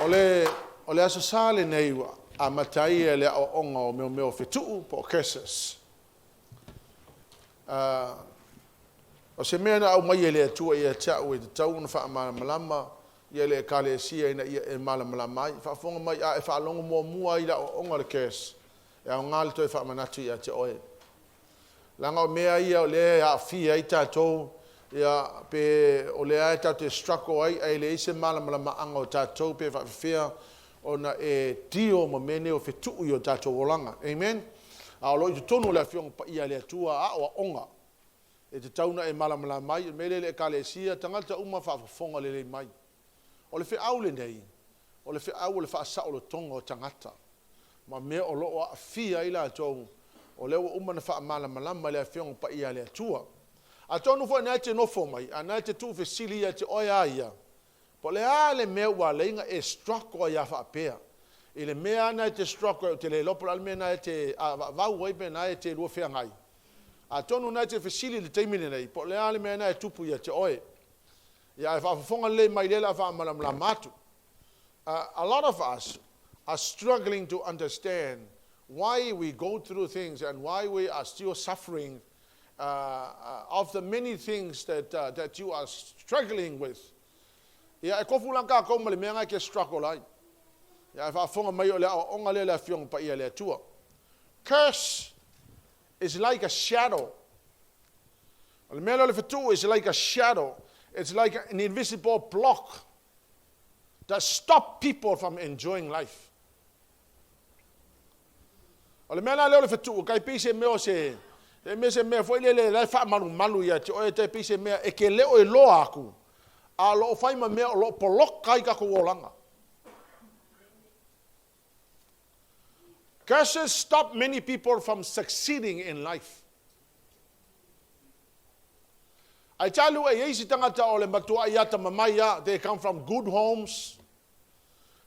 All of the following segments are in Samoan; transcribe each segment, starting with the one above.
O le, o le Aso Sa lenei ua amata ai le aoaoga o mea o fetuu po o curses. O se mea na aumai e le Atua ia te au e tatau ona faamalamalama ia le Ekalesia ina ia e malamalama ai. Faafofoga mai, a e faalogo muamua ai i le aoaoga o le curse, e aoga le toe faamanatu ia te oe. Leaga o mea ia o lea e aafia ai tatou, ia, pe o lea e tatou te struggle ai, ae leai se malamalamaaga o tatou pe faapefea ona e deal ma mea nei o fetuu i o tatou olaga. Amen? A o lo o i totonu o le Afioga Paia a le Atua aoaoga e tatau ona e malamalama ai. O le mea lea le Ekalesia, tagata uma faafofoga lelei mai. O le feau lenei, o le feau o le faasaolotoga o tagata ma mea o lo o aafia ai latou, o lea ua uma ona faamalamalama e le Afioga Paia a le Atua. Atonu foi o lena e te nofo mai, a o lena e te tuufesili ia te oe a ia, po o le a le mea ua ala ai ona e struggle ai a faapea. I le mea lava lena e te struggle ai, ou te le iloa po o le a le mea lena e te avavau ai pe na e te lua feagai. Atonu o lena e te fesili i le taimi lenei, po o le a le mea lena e tupu ia te oe. Ia, ae faafofoga lelei mai lea o le a faamalamalama atu. A lot of us are struggling to understand why we go through things and why we are still suffering of the many things that you are struggling with. Ia, e kofu la kākou ma le mea ngai ke struggle ai. Ia, e faafofoga mai o le aoaoga lea le Afioga Paia le Atua. Curse is like a shadow. O le mea lea o le fetuu is like a shadow. It's like an invisible block that stop people from enjoying life. O le mea la lea o le fetuu, kai pei se mea o se, e mea se mea foi lele la e faamalumalu ia te oe, te pei se mea e ke leo e loa aku, a o loo fai ma mea o loo poloka ai tatou olaga. Curses stop many people from succeeding in life. I tell you, e i ai isi tagata o le matuai atamamai lava, they come from good homes,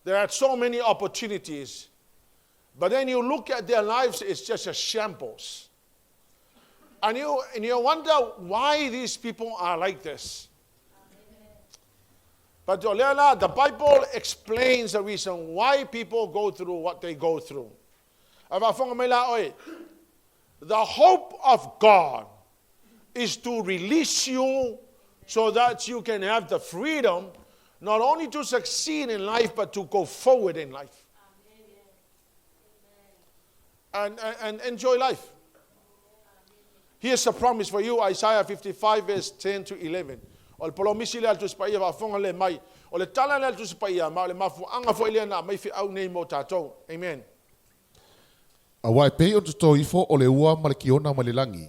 they had so many opportunities, but then you look at their lives, it's just a shambles. And you wonder why these people are like this. But o lea la, the Bible explains the reason why people go through what they go through. A faafofoga mai la oe, the hope of God is to release you so that you can have the freedom not only to succeed in life, but to go forward in life and enjoy life. Here's a promise for you, Isaiah 55, verse 10 to 11. O le polomisi le atu sipaia faafofoga le mai. O le tala le atu sipaia ma o le mafuaaga foi lea na mai feau nei mo tatou. Amen. Aua e pei ona toto ifo o le ua ma le kiona mai le lagi.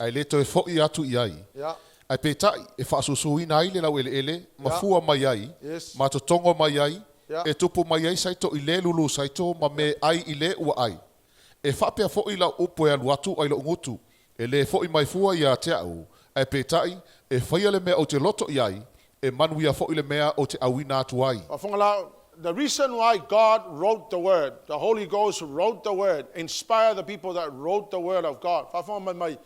Ae le toe fo'i atu i ai. Ae peitai e faasusuina ai le laueleele, ma fua mai ai, ma totogo mai ai, e tupu mai ai saito i le lulu saito ma me ai i le ua ai. E faapea fo'i lau upu e alu atu ai lo'u gutu, e lē fo'i mai fua ia te a'u, ae peitai e faia le mea ou te loto i ai, e manuia fo'i le mea ou te auina atu ai. Faafofoga la, the reason why God wrote the word, the Holy Ghost wrote the word, inspire the people that wrote the word of God. Faafofoga mai mai,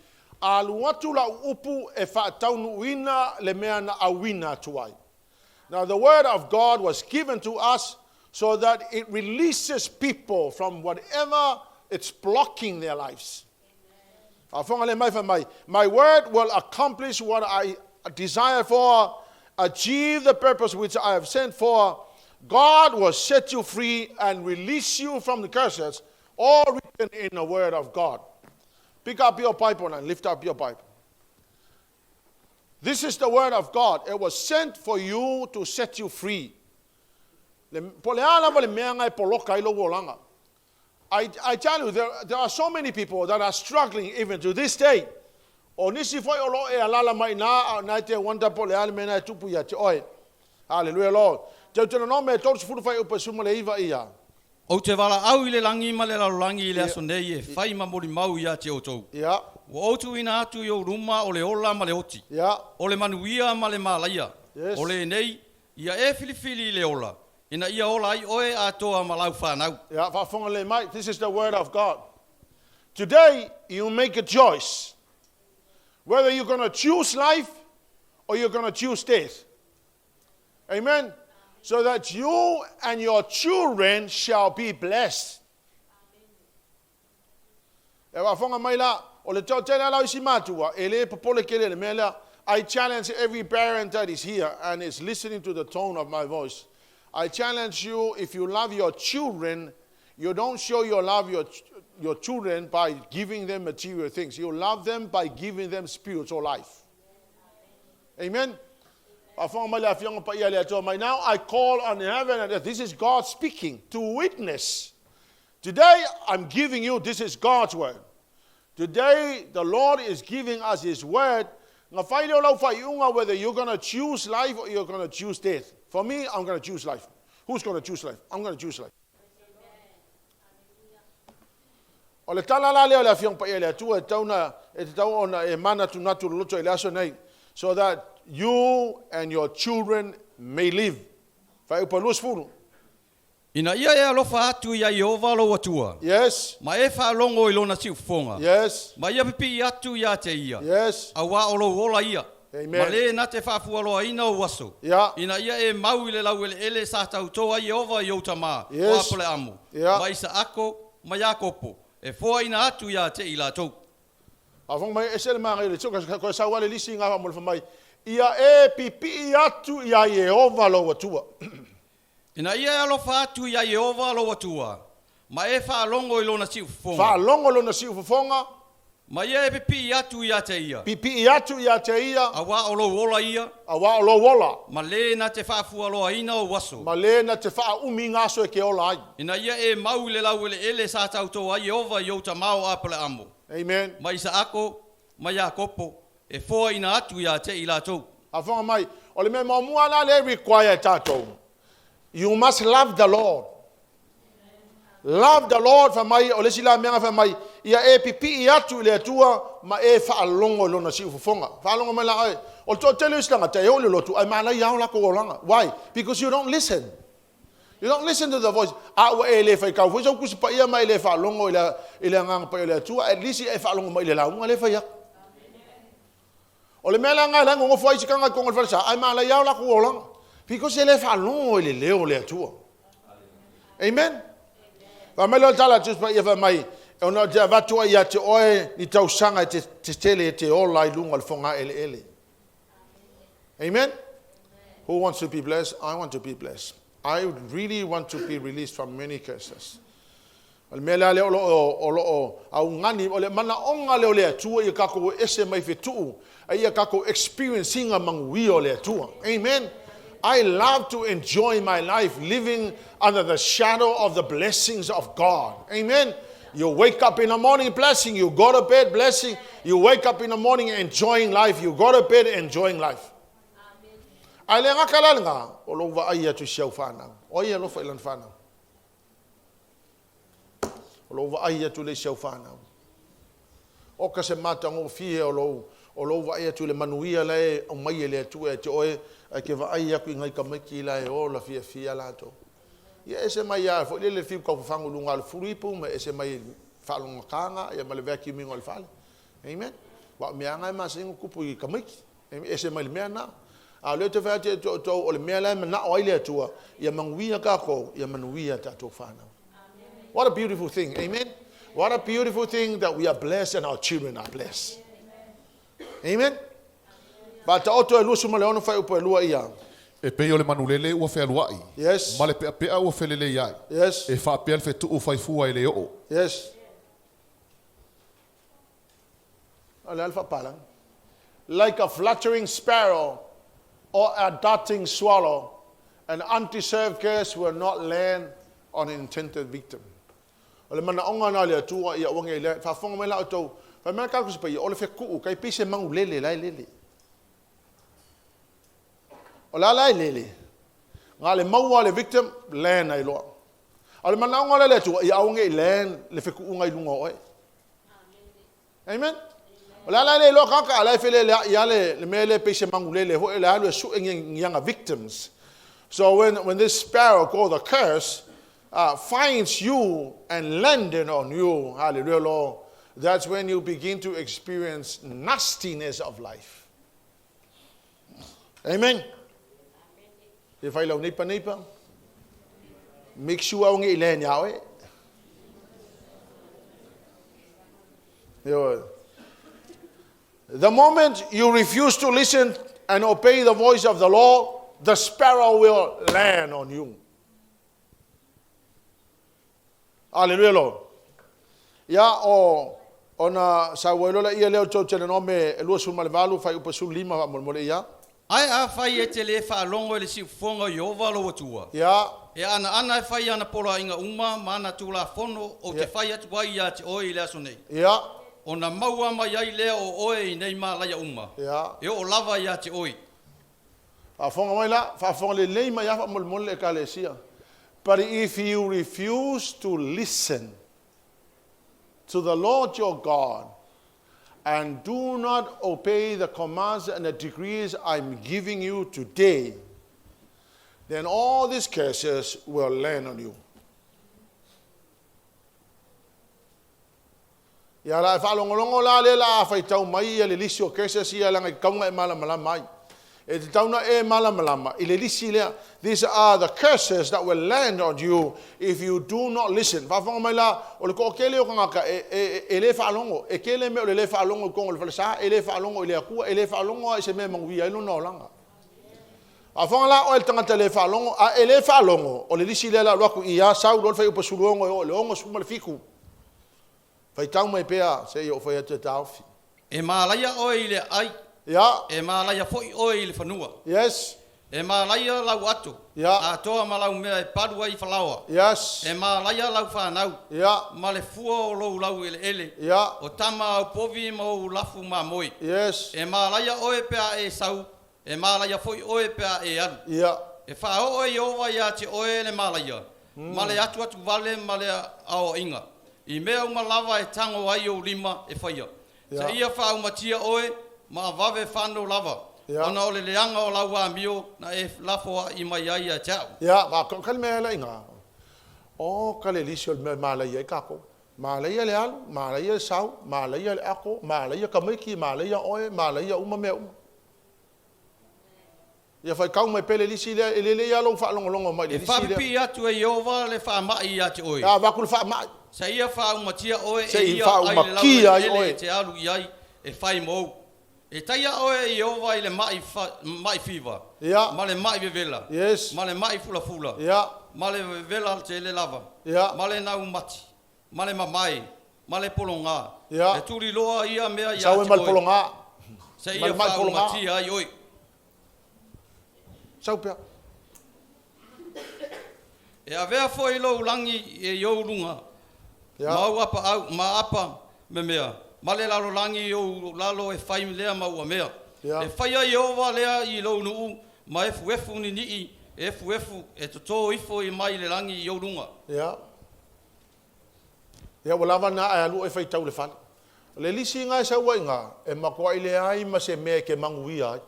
alu atu lau upu e faataunuuina le mea na auina atu ai. Now the word of God was given to us so that it releases people from whatever it's blocking their lives. Faafofoga le mai fai mai, my word will accomplish what I desire for, achieve the purpose which I have sent for. God will set you free and release you from the curses, all written in the word of God. Pick up your Bible and lift up your Bible. This is the word of God. It was sent for you to set you free. Le, po le a lava le mea ngai poloka i lo olaga. I tell you, there are so many people that are struggling even to this day. O nisi foi o lo e alala mai nā, a nai te wonder po le a le mea na e tupu ia te oe. Hallelujah, Lord. Deuteronome 30 fuaiupu 19 ia. Ou te valaau i le lagi ma le lalolagi i le aso nei e fai ma molimau ia te outou. Ua ou tuuina atu i ou luma o le ola ma le oti. O le manuia ma le malaia. O lenei, ia e filifili i le ola, ina ia ola ai oe atoa ma lau fanau. Ia, faafofoga le mai. This is the word of God. Today, you make a choice. Whether you're going to choose life or you're going to choose death. Amen. So that you and your children shall be blessed. E faafofoga mai la, o le toatele lava o isi matua, e le popole tele i le mea lea. I challenge every parent that is here and is listening to the tone of my voice. I challenge you, if you love your children, you don't show your love your, your children by giving them material things. You love them by giving them spiritual life. Amen. Faafofoga mai le Afioga Paia a le Atua mai. Now I call on heaven and earth. This is God speaking to witness. Today I'm giving you, this is God's word. Today the Lord is giving us His word. Na fai lea o lau faaiuga whether you're going to choose life or you're going to choose death. For me, I'm going to choose life. Who's going to choose life? I'm going to choose life. O le tala la lea o le Afioga Paia a le Atua e tatau ona, e tatau ona e manatunatu loloto i le aso nei, so that you and your children may live. Fuaiupu 20. Ina ia e alofa atu iā Ieova lou Atua. Yes. Ma e faalogo i lona siufofoga. Yes. Ma ia pipii atu iā te ia. Yes. Auā o lou ola ia. Amen. Ma lē na te faafualoaina ou aso. Ia. Ina ia e mau i le laueleele sa tautō ai Ieova i ou tamā, Yes. o Apoleamo, Ia. ma Isaako, ma Iakopo, e foaina atu iā te i latou. Faafofoga mai, ese le manaia o le tio, ka sau lava le lisi i ngā mo le fai mai, Ia e pipii atu iā Ieova lou Atua. Ina ia e alofa atu iā Ieova lou Atua, ma e faalogo i lona siufofoga. Faalogo i lona siufofoga. Ma ia e pipii atu iā te ia. Pipii atu iā te ia. Auā o lou ola ia. Auā o lou ola. Ma lē na te faafualoaina ou aso. Ma lē na te faaumi ngā aso e ke ola ai. Ina ia e mau i le laueleele sa tautō ai Ieova i ou tamā o Aperaamo. Amen. Ma Isaako, ma Iakopo, e foaina atu iā te i latou. Faafofoga mai, o le mea muamua la lea e require e tatou, you must love the Lord. Love the Lord, fai mai, o le isi la mea fai mai, ia e pipii atu i le Atua ma e faalogo i lona siufofoga. Faalogo mai la oe, o le toatele o isi tagata e oo i le lotu ae manaia lava o latou olaga. Why? Because you don't listen. You don't listen to the voice. A ua e le faitau foi sau Tusi Paia ma e le faalogo i le, i le Agaga Paia o le Atua, at least ia e faalogo mai i le lauga lea e fai atu. O le mea la lena e ala ai nonofo ai isi tagata i totonu o le falesa, ae manaia lava o latou olaga. Because e le faalogo i le leo o le Atua. Amen. Fai mai lea o le tala a Tusi Paia fai mai, ona ou te avatu ai ia te oe ni tausaga e te, te tele e te ola ai i luga o le fogaeleele. Amen. Who wants to be blessed? I want to be blessed. I really want to be released from many curses. O le mea lea lea o lo o, o lo o augani, o le manaoga lea o le Atua ia tatou ese mai fetuu, a ia tatou experience ina manuia o le Atua. Amen. I love to enjoy my life living under the shadow of the blessings of God. Amen. You wake up in the morning blessing, you go to bed blessing, you wake up in the morning enjoying life, you go to bed enjoying life. Ae le gata la lena, o lou vaai atu i si au fanau. O ai e alofa i lana fanau? O lou vaai atu lea i si au fanau. Oka se matagofie o lou, o lou vaai atu i le manuia la e aumai e le Atua ia te oe, ae ke vaai aku i ngai tamaiti la e ola fiafia latou. Ia ese mai lava foi lele le fiu taufafagu i luga o le fulu ipu ma ese mai faalogogataga ia ma le vacuum-ina o le fale. Amen. Aua o mea lava na e masani ona tupu i tamaiti. Ese mai le mea lena. A o lea ou te fai atu ia te outou, o le mea la e manao ai le Atua, ia manuia tatou, ia manuia a tatou fanau. What a beautiful thing. Amen. What a beautiful thing that we are blessed and our children are blessed. Amen. Faataoto e 26 fuaiupu e 2 ia. E pei o le manulele ua fealuai, Yes. ma le peapea ua felelei ai, Yes. e faapea le fetuu fai fua e le oo. Yes. O le a le faapalagi? Like a fluttering sparrow or a darting swallow, an undeserved curse will not land on an intended victim. O le manaoga lena o le Atua ia aua ne i lea, faafofoga mai la outou, fai mai le Tusi Paia, o le fetuu, tai pei se manulele la e lele. O le a la e lele? Na le maua le victim, land ai loa. A o le manaoga lea o le Atua, ia aua ne i land le fetuuga i luga o oe. Amen. O le a la e le iloa tagata, a o la e feleleai lava le mea lea pei se manulele foi, le alu e sue ni ana victims. So when this sparrow called the curse finds you and landed on you, hallelujah, Lord, that's when you begin to experience nastiness of life. Amen. Ia fai lau neighbor neighbor. Make sure aua ne i land iā oe. Ioe. The moment you refuse to listen and obey the voice of the Lord, the sparrow will land on you. Aleluia Lord. Ia o ona sauai loa laia lea o Deuteronome e 28 fuaiupu 15 faamolemole ia. Ae afai e te lē faalogo i le siufofoga o Ieova lou Atua, Ia. e anaana e fai ana poloaiga uma ma ana tulafono ou te fai atu ai ia te oe i le aso nei, Ia. ona maua mai ai lea o oe i nei malaia uma, Ia. e oo lava ia te oe. Faafofoga mai la, faafofoga lelei mai lava faamolemole le Ekalesia. But if you refuse to listen to the Lord your God and do not obey the commands and the decrees I'm giving you today, then all these curses will land on you. Ia la e faalogologo la lea la a faitau mai ia le lisi o curses ia leaga e tatau ona e malamalama ai. E tatau ona e malamalama i le lisi lea. These are the curses that will land on you if you do not listen. Faafofoga mai la, o le toatele o tagata e, e, e le faalogo. E tele mea o le le faalogo i totonu o le falesa, e le faalogo i le Atua, e le faalogo lava i se mea e manuia ai lona olaga. Faafofoga la oe le tagata le faalogo, a e le faalogo, o le lisi lea o le a alu atu i ia sau loa le fuaiupu 16 e oo i le 67. Faitau mai pea seia ou fai atu e taofi. E malaia oe i le aai, Ia. e malaia foi oe i le fanua. Yes. E malaia lau ato, Ia. atoa ma lau mea e palu ai falaoa. Yes. E malaia lau fanau, Ia. ma le fua o lou laueleele, Ia. o tama au povi ma ou lafu mamoe. Yes. E malaia oe pe a e sau, e malaia foi oe pe a e alu. Ia. E faaoo e Ieova ia te oe le malaia, ma le atuatu vale ma le aoaiga, i mea uma lava e tago ai ou lima e faia. Seia faaumatia oe ma vave fano lava, ona o le leaga o lau amio na e lafoai mai ai ia te a'u. Ia, ma ka le mea la inga. O ka le lisi o le mea e malaia ai kākou. Malaia le alu, malaia le sau, malaia le ako, malaia tamaiti, malaia oe, malaia uma mea uma. Ia faitau mai pea le lisi lea, e lelei lava lou faalogologo mai i le E lisi lea. faapipii atu e Ieova le faamai ia te oe. Ia avatu le faamai. Seia faaumatia oe Se e i ia ai le faaumatia ai laueleele oe. e te alu i ai e fai mou. E taia oe e Ieova i le maʻi maʻi fiva, Ia. ma le maʻi vevela, Yes. ma le maʻi fulafula, Ia. ma le vevela tele lava, Ia. ma le naumati, ma le mamae, ma le pologā. Ia. E tuliloa ia mea ia Sau e te ma le oe, pologā. seia Ma le maʻi pologā. faaumatia ai oe. Sau pea. E avea foi lou lagi i ou luga, Ia. ma ou apaau, ma apa memea, ma le lalolagi i ou lalo e fai lea ma ua mea. Ia. E faia Ieova lea i lou nuu, ma efuefu ninii, e efuefu, e totō ifo i mai le lagi i ou luga. Ia. Ia, ua lava lena ae alu oe faitau i le fale. O le lisi iga e sau ai iga, e matuai leai ma se mea e te manuia ai.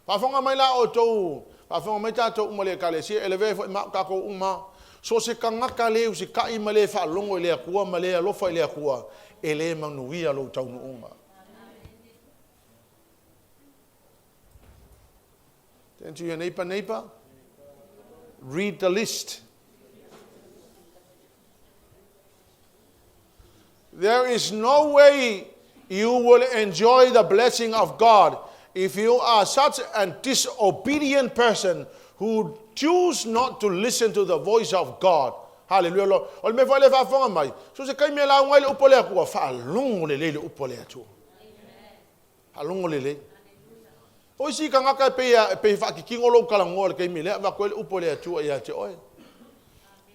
Faafofoga mai la outou, faafofoga mai tatou uma i le Ekalesia, e lavea ai foi ma au tatou uma. So o se tagata le usitai ma le faalogo i le Atua ma le alofa i le Atua, e le manuia lou taunuuga. Turn to your neighbor, neighbor. Read the list. There is no way you will enjoy the blessing of God if you are such a disobedient person who choose not to listen to the voice of God. Hallelujah, Lord. O le mea foi lea e faafofoga mai, so se taimi e lauga ai le upu a le Atua, faalogo lelei le upu a le Atua. Faalogo lelei. O isi tagata e pei e pei e faakikino lou talanoa i le taimi lea e avatu ai le upu a le Atua ia te oe.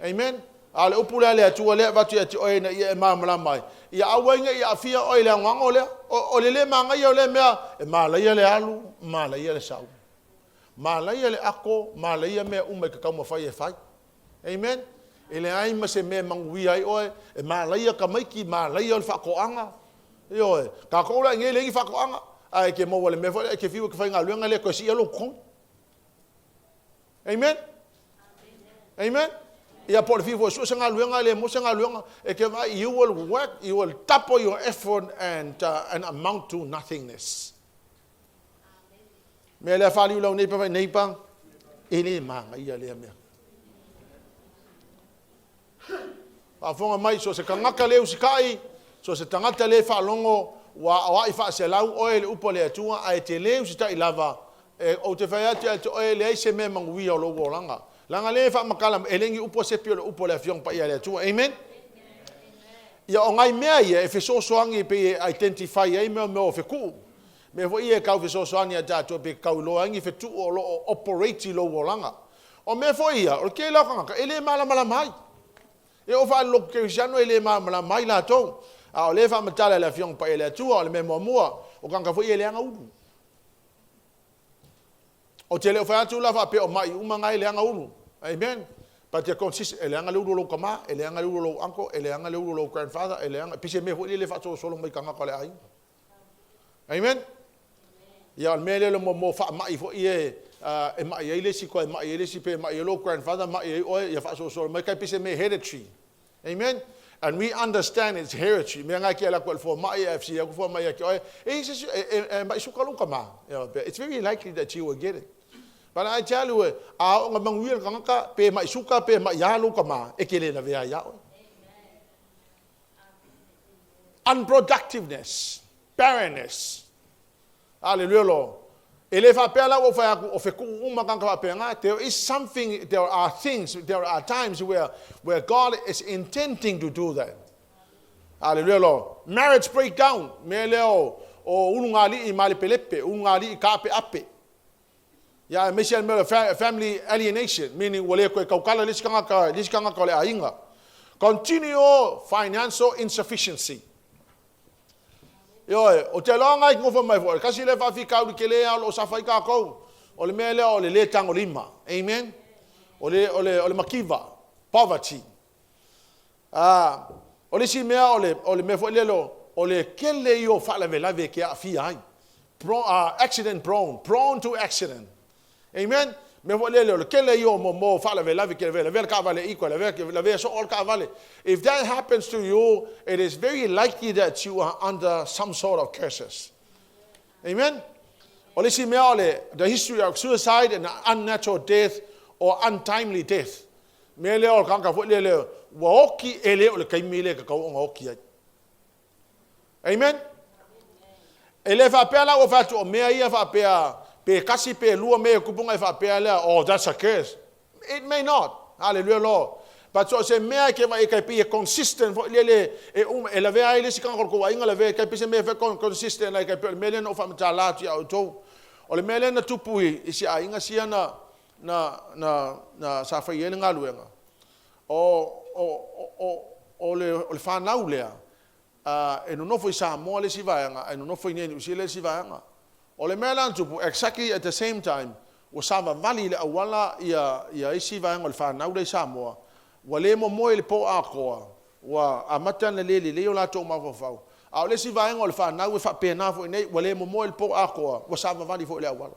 Amen. A o le upu lea a le Atua lea e avatu ia te oe ina ia e malamalama ai, ia aua ai ne i aafia oe i le anoano lea. O, o le le manaia o lea mea, e malaia le alu, malaia le sau. Malaia le ako, malaia mea uma e te taumafai e fai. Amen. E leai ma se mea e manuia ai oe, e malaia tamaiti, malaia le faatoaga. Ioe, tatou la i nei e leai ni faatoaga, ae e te maua i le mea foi lea e te fiu e te faigaluega e le toe siia lou totogi. Amen. Amen. Ia po o le fiu foi e sue se galuega, e le maua se galuega, e te vaai, you will work, you will double your effort and, uh, and amount to nothingness. Mea lea faaliu lau neighbor fai neighbor, e le magaia lea mea. Faafofoga mai, so o se tagata le usitai, so o se tagata le faalogo, ua aoai faaselau oe i le upu a le Atua, ae te le usitai lava, e, ou te fai atu ia te oe, e leai se mea manuia o lou olaga. Leaga lea e faamatala, e le ni upu a Sepi o le upu a le Afioga Paia a le Atua. Amen? Ia o nai mea ia e fesoasoani pei e identify ai mea o fetuu. Mea foi ia e tau fesoasoani ia tatou pe tau iloa ai ni fetuu o lo o operate i lou olaga. O mea foi ia, o le tele lava o tagata e le malamalama ai. E oo faalelotu kerisiano e le malamalama ai latou. A o lea e faamatala e le Afioga Paia a le Atua, o le mea muamua, o tagata foi ia e leaga ulu. Ou te le o fai atu la faapea o mai uma na e leaga ulu. Amen. But the consistent, e leaga le ulu o lou tama, e leaga le ulu o lou uncle, e leaga le ulu o lou grandfather, e leaga, pei se mea foi lele e faasolosolo mai tagata o le aiga. Amen. Ia o le mea lea o le mo faamai foi e e mai ai le isi koe mai ai le isi pe mai ai lou grandfather mai ai oe ia faasolosolo mai kai pei se mea hereditary. Amen. And we understand it's hereditary. Mea ngai ke ala ko fo mai FC aku fo mai ke oe. E se e mai suka lu kama. It's very likely that you will get it. But I tell you, a o nga manguia ka pe mai suka pe mai ya lu kama e ke le na vea ia oe. Unproductiveness, barrenness. Hallelujah, Lord. E le faapea la ua fai aku o fetuu uma tagata faapena. There is something, there are things, there are times where God is intending to do that. Hallelujah, Lord. Marriage breakdown. Mea lea o ulugalii malepelepe, ulugalii kaapeape. Ia aemaise le mea o le family alienation, meaning ua le toe tautala le isi tagata, le isi tagata o le aiga. Continual financial insufficiency. Ioe, ou te iloa nai nofo mai foi, kasi lea faafitauli tele lava o lo o safa ai tatou, o le mea lea o le le tagolima. Amen. O le mativa, poverty. Ah, o le isi mea o le mea foi lea o le tele ia o faalavelave e te aafia ai. Accident prone, prone to accident. Amen. Mea foi lele o le tele ia o mo faalavelave ke lavea le taavale i koe lavea lavea soo le taavale. If that happens to you, it is very likely that you are under some sort of curses. Amen. O le isi mea o le the history of suicide and unnatural death or untimely death. Mea lea o le tagata foi lele ua oti e le o le taimi le tatau ona oti ai. Amen. E le faapea la ua fai atu o mea ia faapea pe kasi pe lua mea e tupu ngai faapea lea, oh, that's a curse. It may not. Hallelujah, Lord. But so se mea ke vai kai pe consistent foi lele e e lavea ai le isi tagata o le tou aiga lavea kai pe se mea fe consistent ai kai pe o le mea lea na ou faamatala atu ia outou. O le mea lea na tupu i si aiga sia na sa fai ai le galuega. O le fanau lea e nonofo i Samoa le isi vaega, ae nonofo i nei Niu Sila le isi vaega. O le mea la na tupu, exactly at the same time, ua savavali i le auala ia isi vaega o le fanau lea i Samoa, ua le momoe i le po atoa, ua amata ona le lelei o latou mafaufau. A o le isi vaega o le fanau e faapena foi nei, ua le momoe i le po atoa, ua savavali foi i le auala.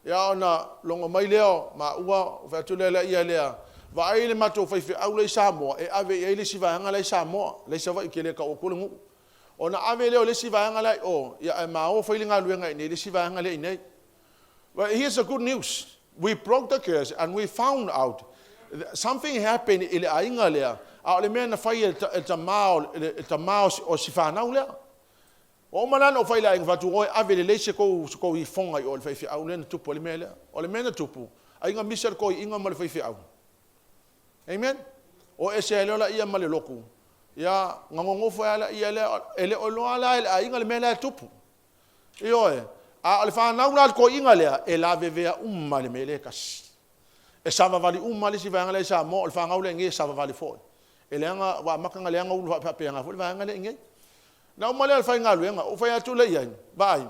Ia ona logo mai lea o maua, fai atu lea ia lea, vaai le matou faifeau lea i Samoa, e ave i ai le isi vaega lea i Samoa, lea i Savaii ke le tau atu le nuu. Ona ave lea o le isi vaega lea i o, ia ae ma o fai le galuega i nei, le isi vaega lea i nei. Well, here's the good news. We broke the curse and we found out that something happened i le aiga lea, a o le mea na fai e le tama o si fanau lea. Ua uma la ona ou fai i le aiga fatu oe ave lelei se kou ifoga i o le faifeau lea na tupu ai le mea lea. O le mea na tupu, aiga misa le toiina ma le faifeau. Amen. O ese ai lea la ia ma le lotu. Ia, gagogofo ai la ia lea, e le o iloa la e le aiga le mea lea e tupu. Ioe, a o le fanau la le toiina lea, e lavevea uma le mea lea e tasi. E savavali uma le isi vaega lea i Samoa, o le fanau lea i nei e savavali foi. E leaga, ua amata ona leaga ulu faapeaga foi le vaega lea i nei. Na uma lea o le faigaluega, ou fai atu lea i ai, vaai,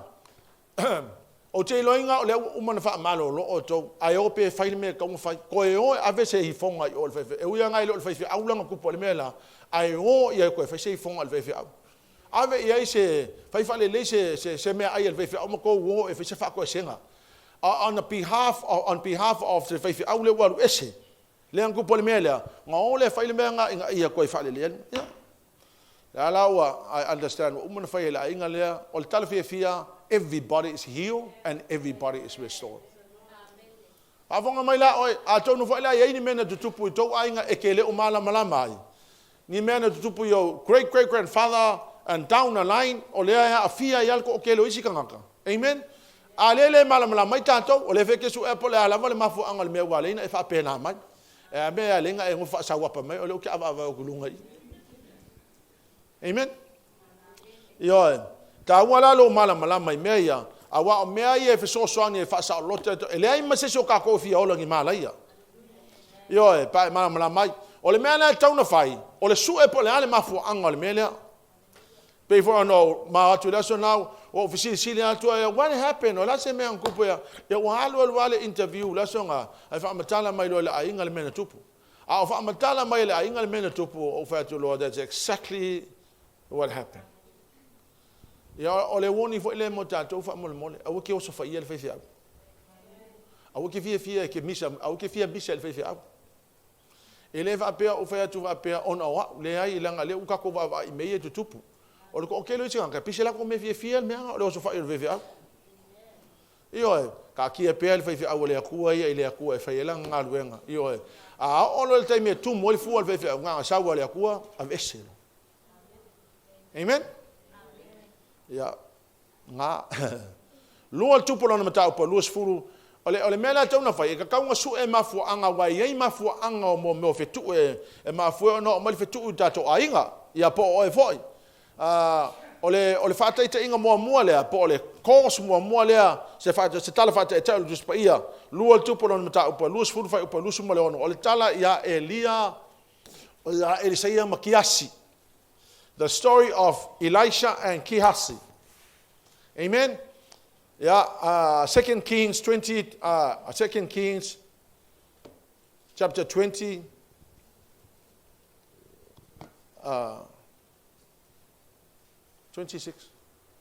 ou te iloaina o lea ua uma ona faamalolo outou, ae o pe fai le mea e tatau ona fai. Toe o e ave se ifoga i o i le faifeau. E ui lava e le o le faifeau la na tupu ai le mea la, ae o ia toe fai se ifoga i le faifeau. Ave i ai se, fai faalelei se mea ai a le faifeau ma tou o e fai se faatoesega. On behalf of se faifeau lea ua alu ese, lea na tupu ai le mea lea, na o lea fai le mea na ina ia toe faalelei ai. Ia. La ua, I understand, ua uma ona fai e le aiga lea, o le tala fiafia. everybody is healed and everybody is restored. Faafofoga mai la oe, atonu foi la e i ai ni mea na tutupu i tou aiga e ke le o malamalama ai, ni mea na tutupu i ou great great grandfather and down the line, o lea e aafia ai lava le toatele o isi tagata. Amen? A lea e le malamalama ai tatou, o lea foi e te suea po o le a lava le mafuaaga o le mea ua ala ai ona e faapena mai. E a mea e ala ai ona e nofo faasauapa mai o lea ou te avaava atu i luga i i. Amen? Ioe. E taua la lou malamalama i mea ia, aua o mea ia e fesoasoani e faasaoloto, e leai ma se isi o tatou e fia ola i ni malaia. Ioe, pe a e malamalama ai. O le mea la e tatau ona fai, o le sue po o le a le mafuaaga o le mea lea. Pei foi ona ou ma atu i le aso lena, ua ou fesilisili atu ai, what happened? O le a se mea na tupu? Ia ua alu alu lava le interview i le aso lena, ae faamatala mai loa e le aiga le mea na tupu. A o faamatala mai e le aiga le mea na tupu, ou fai atu loa, that's exactly what happened. Ia, o le warning foi lea mo tatou faamolemole, aua ke osofaia le faifeau. Aua ke fiafia e ke misa, aua ke fia misa i le faifeau. E le faapea ou fai atu faapea ona o au, leai, leaga lea ua tatou vaavaai i mea ia e tutupu. O le toatele o isi tagata, e pei se latou mea fiafia le mea o le osofai o le faifeau. Ioe, taatia pea le faifeau a le Atua ia i le Atua e fai ai lana galuega. Ioe, a oo loa i le taimi e tumu ai le fua o le faifeau, na ona sau lava le Atua, aveese loa. Amen? Ia, na. Lua le tupu o lana mataupu, 20. O le, o le mea lea tatau ona fai, e tatau ona sue mafuaaga, aua e i ai mafuaaga o mea o fetuu e, e mafua ai ona oo mai le fetuu i tatou aiga, ia po o oe foi. O le, o le faataitaiga muamua lea, po o le course muamua lea, se, fa, se tala faataitai o le Tusi Paia, lua le tupu o lona mataupu, 20 fuaiupu 26, o le tala ia Elia, ia Elisaia ma Kiasi. The story of Elisha and Kihasi. Amen. Yeah, 2 Kings 20, 2 Kings chapter 20, 26.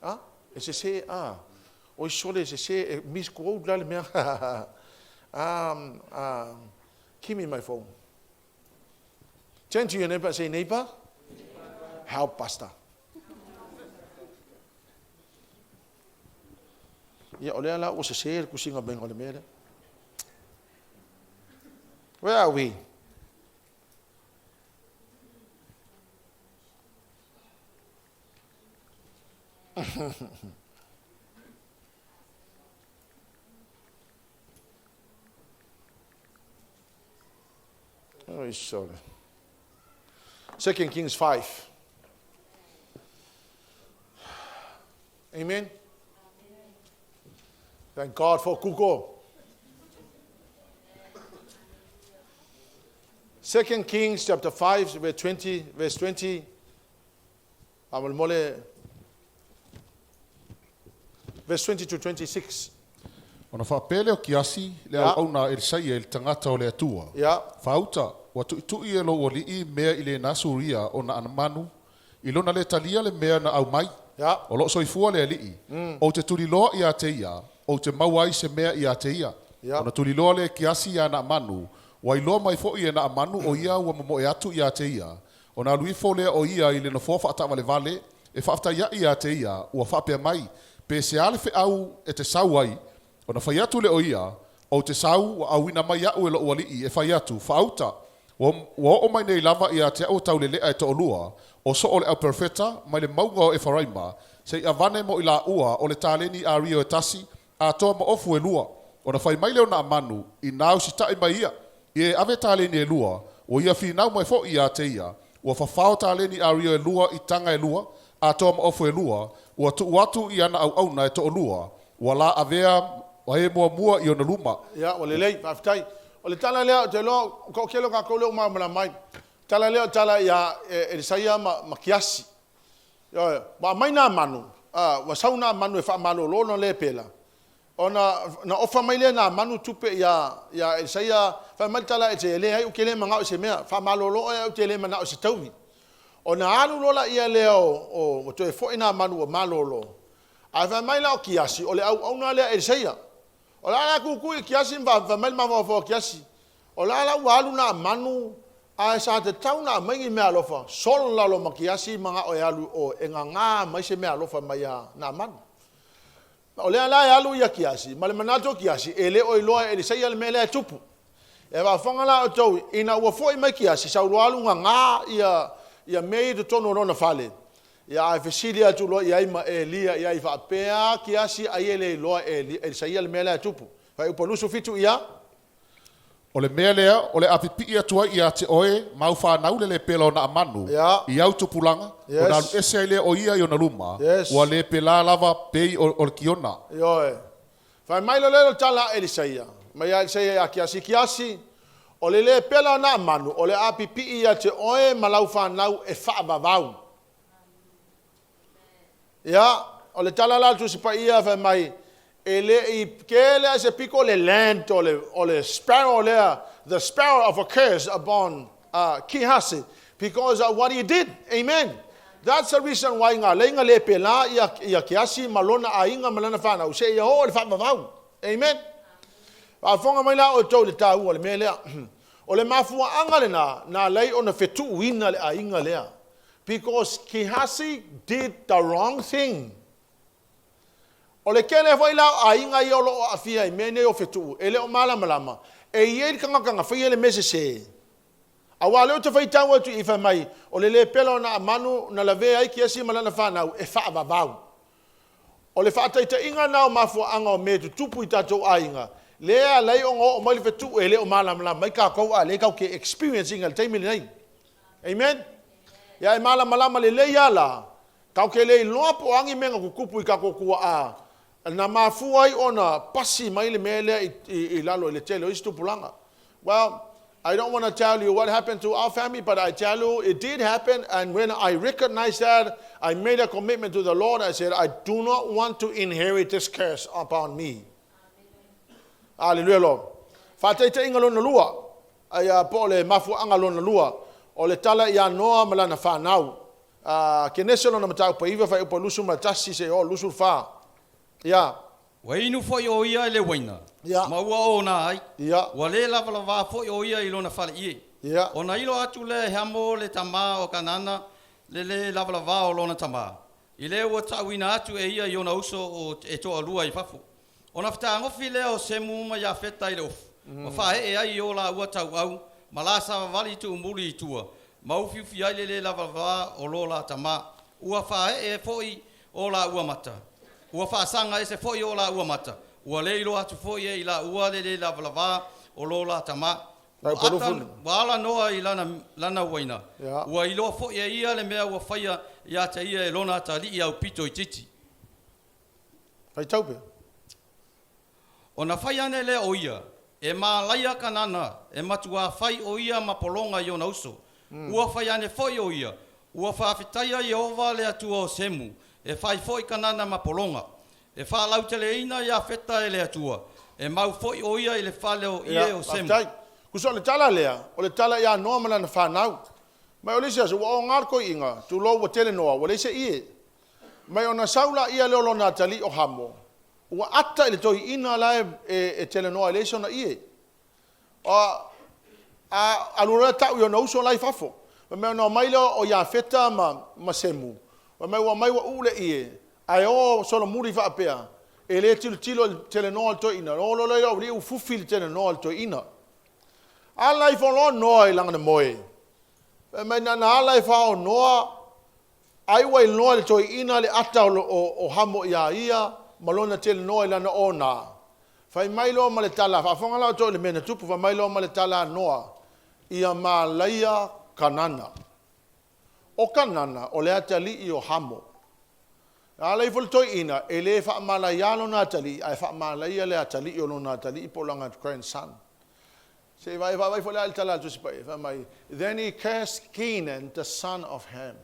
Ah, e sese, ah, oi sole e sese, e misquote la le mea. Give me my phone. Turn to your neighbor and say, neighbor, help pastor. Ia, o lea la ua sese le tusiga maiga o le mea lea. Where are we? Oh, sorry. Second Kings 5. Amen. Thank God for Google. Second Kings chapter 5 verse 20, verse 20. Faamolemole verse 20 to 26. Ona faapea lea o Kiasi, le auauna a Elisaia i le tagata o le Atua, Faauta, ua tuitui e lou alii mea i lena Suria o Naamanu, i lona lē talia le mea na aumai. O loo soifua le alii, ou te tuliloa ia te ia, ou te maua ai se mea ia te ia. Ona tuliloa lea e Kiasi iā Naamanu, ua iloa mai foi e Naamanu o ia ua momoe atu ia te ia. Ona alu ifo lea o ia i le nofoa faataavalevale e faafetaiaʻi ia te ia, ua faapea mai, Pe se a le feau e te sau ai? Ona fai atu lea o ia, Ou te sau, ua auina mai aʻu e loʻu alii e fai atu, Faauta! Ua, ua oo mai nei lava ia te aʻu tauleleʻa e toʻalua, o soo le ʻauperofeta, mai le mauga o Efaraima, se i avane mo i laua o le taleni ario e tasi, atoa ma ofu e lua. Ona fai mai lea o Naamanu, Inā usitaʻi mai ia, ia e ave taleni e lua, ua ia finau mai foʻi iā te ia, ua fafao taleni ario e lua i taga e lua, atoa ma ofu e lua, ua tuu atu i ana auauna e toʻalua, ua la avea e muamua i ona luma. Ia, ua lelei, faafetai. O le tala lea, ou te iloa, o toatele o tatou lea ua malamalama ai. O tala lea o le tala ia Elisaia ma Kiasi. Ioe, ua aumai Namanu, a, ua sau Namanu e faamalolo ona lepela, ona na ofa mai lea e Namanu tupe ia, ia Elisaia, fai mai le tala a Elisaia, leai, ou te le manao i se mea, faamalolo oe ae ou te le manao i se taui. Ona alu loa laia lea o, o, ua toe foi Namanu ua malolo, ae fai mai la o Kiasi, o le auauna lea a Elisaia. O le a la tutui i Kiasi ma fai mai le mafaufau o Kiasi, o la la ua alu Naamanu ae sa tatau ona aumai ni meaalofa, solo lalo ma Kiasi manao e alu o e gaga mai se meaalofa mai ia Naamanu. O lea la e alu ia Kiasi, ma le manatu o Kiasi, e le o iloa e Elisaia le mea lea e tupu. E faafofoga la outou, ina ua foi mai Kiasi, sau loa alu gaga ia, ia mea ia i totonu o lona fale. Ia ae fesili atu loa i ai ma Elia i ai faapea, Kiasi ai e le iloa e Elisaia le mea lea e tupu. Fuaiupu 27 ia. O le mea lea o le a pipii atu ai ia te oe ma au fanau le lepela o Naamanu i au tupulaga, ona alu ese ai lea o ia i ona luma, ua le pela lava pei o le kiona. Ioe. Fai mai loa lea o le tala a Elisaia, mai ia Elisaia ia Kiasi, Kiasi, o le lepela o Naamanu o le a pipii ia te oe ma lau fanau e faavavau. Ia, o le tala la a le Tusi Paia fai mai, e le i kele lava se piko le land o le, o le sparrow lea, the sparrow of a curse upon Kihasi because of what he did. Amen. That's the reason why ngā leinga le pela ia, ia Kiasi ma lona aiga ma lana whanau, se ia oo le whaavavau. Amen. Faafofoga mai la outou i le taua o le mea lea. O le mafuaaga lena, na alai ona fetuuina le aiga lea. Because Kihasi did the wrong thing. O le tele foi la o aiga ia o lo o aafia i mea nei o fetuu, e le o malamalama, e i ai le tagata na faia le mea sese. Aua o lea ou te faitau atu i i fai mai, o le lepela o Naamanu na lavea ai Kiasi ma lana fanau e faavavau. O le faataitaiga lena o mafuaaga o mea e tutupu i tatou aiga, lea e ala ai ona oo mai le fetuu e le o malamalama ai tatou a o lea tatou te experience ina i le taimi lenei. Amen? Ia e malamalama lelei lava la, tatou te le iloa po o a ni mea na tutupu i tatou tuaa na mafua ai ona pasi mai le mea lea i, i, i lalo i le tele o isi tupulaga. Well, I don't want to tell you what happened to our family, but I tell you it did happen. And when I recognized that, I made a commitment to the Lord. I said, I do not want to inherit this curse upon me. Hallelujah, Lord. Faataitaiga lona lua, ai po o le mafuaaga lona lua, o le tala ia Noa ma lana fanau. Kenese lona mataupu e 9, fuaiupu 21 seia oo 24. Ia. Ua inu foi o ia i le uaina, ma ua ona ai, ua le lavalavā foi o ia i lona faleie. Ona ilo atu lea e Hamo le tama o Kanana le lē lavalavā o lona tama, i lea ua ta'uina atu e ia i ona uso o e toalua i fafo. Ona fetagofi lea o Semu ma Iafeta i le ofu, ma faaee ai i o lāua tauau ma la savavali tuumuli i tua, ma ufiufi ai le lē lavalavā o lo la tama. Ua faaee foi o lāua mata. Ua faasaga ese foi o lāua mata, ua le iloa atu foi e i lāua le lē lavalavā o lo la tama. Ua ata, ua ala Noa i lana, lana uaina. Ua iloa foi e ia le mea ua faia ia te ia e lona atalii aupito itiiti. Faitau pea. Ona fai ane lea o ia, E malaia Kanana, e matuā fai o ia ma pologa i ona uso. Ua fai ane foi o ia, Ua faafetaia Ieova le Atua o Semu, e fai foi Kanana ma pologa. E faalauteleina Iafeta e le Atua, e mau foi o ia i le fale o ie o Semu. Faafetai. Tusa o le tala lea, o le tala ia Noa ma lana fanau. Mai o le isi aso, ua oga le toeaina, tulou ua tele noa, ua leai se ie. Mai ona sau laia lea o lona atalii o Hamo, ua ata i le toeaina la e tele noa e leai sona ie. A alu loa tau i ona uso la i fafo. Fai mai ona omai lea o Iafeta ma Semu, fai mai ua omai ua uu le ie, ae o solomuli faapea, e le tilotilo i le telenoa o le toeaina, o loa lea o le aualii ua fufi le telenoa o le toeaina. Ala ifo loa Noa i lagana moe. Fai mai na ona ala e fao Noa, ai ua iloa e le toeaina le ata o Hamo iā ia ma lona telenoa i lana ona. Fai mai loa ma le tala, faafofoga la outou i le mea na tupu, fai mai loa ma le tala a Noa, Ia malaia Kanana. O Kanana, o le atalii o Hamo. Na ala ifo le toeaina, e le faamalaiā lona atalii, ae faamalaia le atalii o lona atalii po o lana grandson. Se i vaai foi la i le tala a le Tusi Paia, fai mai, Then he cursed Canaan, the son of Ham.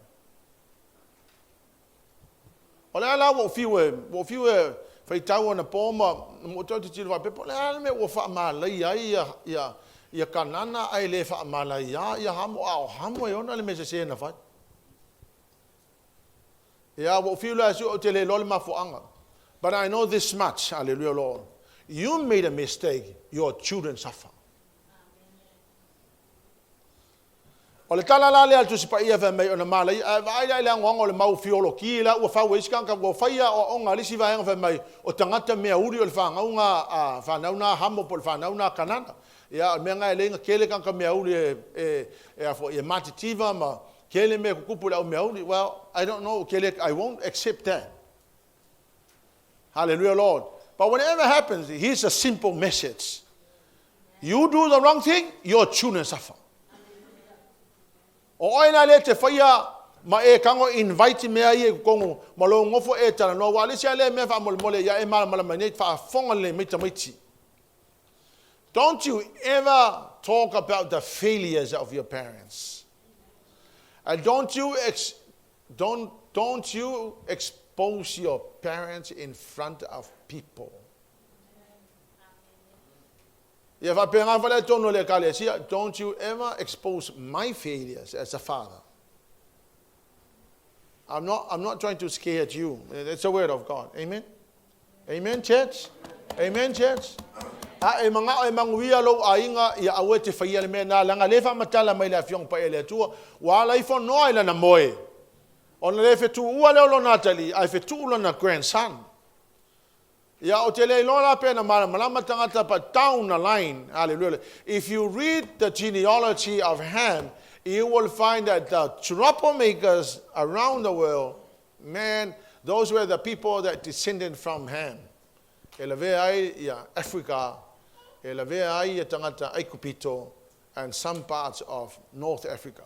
O le a la ua ou fiu e, ua ou fiu e faitau anapo ma ma ou tau tilotilo faapea, po o le a le mea ua faamalaia ai ia, ia, ia Kanana ae le faamalaia ia Hamo, a o Hamo e ona le mea sese na fai. Ia, ua ou fiu la e sue, ou te le iloa le mafuaaga. But I know this much, hallelujah Lord, you made a mistake, your children suffer. O le tala la lea a le Tusi Paia fai mai ona malaia, ae vaai la i le agoago o le mau fioloki la ua fau ai isi tagata, ua fai aoaoga a le isi vaega fai mai o tagata meauli o le fanauga a fanau na a Hamo po o le fanau na a Kanana. Ia o le mea lena e ala ai ona tele tagata meauli e e e a foi e matitiva ma tele mea e tutupu i le au meauli. Well, I don't know, ke le, I won't accept that. Hallelujah, Lord. But whatever happens, here's a simple message. You do the wrong thing, your children suffer. O oe la lea e te faia ma e tago invite mea ia i totonu ma lou nofo e talanoa, aua o le isi lava lea mea faamolemole ia e malamalama nei, faafofoga lelei mai tamaiti. Don't you ever talk about the failures of your parents. And don't you ex, don't don't you expose your parents in front of people. Ia faapena foi la i totonu o le Ekalesia, don't you ever expose my failures as a father. I'm not, I'm not trying to scare at you. It's the word of God. Amen? Amen, church? Amen, church? A e manao e manuia lou aiga, ia aua e te faia le mea na, leaga le faamatala mai le Afioga Paia a le Atua, ua ala ifo Noa i lana moe, ona le fetuua lea o lona atalii, ae fetuu lona grandson. Ia, ou te le iloa la pe na malamalama tagata, but down the line, hallelujah, if you read the genealogy of Ham, you will find that the troublemakers around the world, man, those were the people that descended from Ham. E lavea ai ia Africa, e lavea ai ia tagata Aikupito, and some parts of North Africa.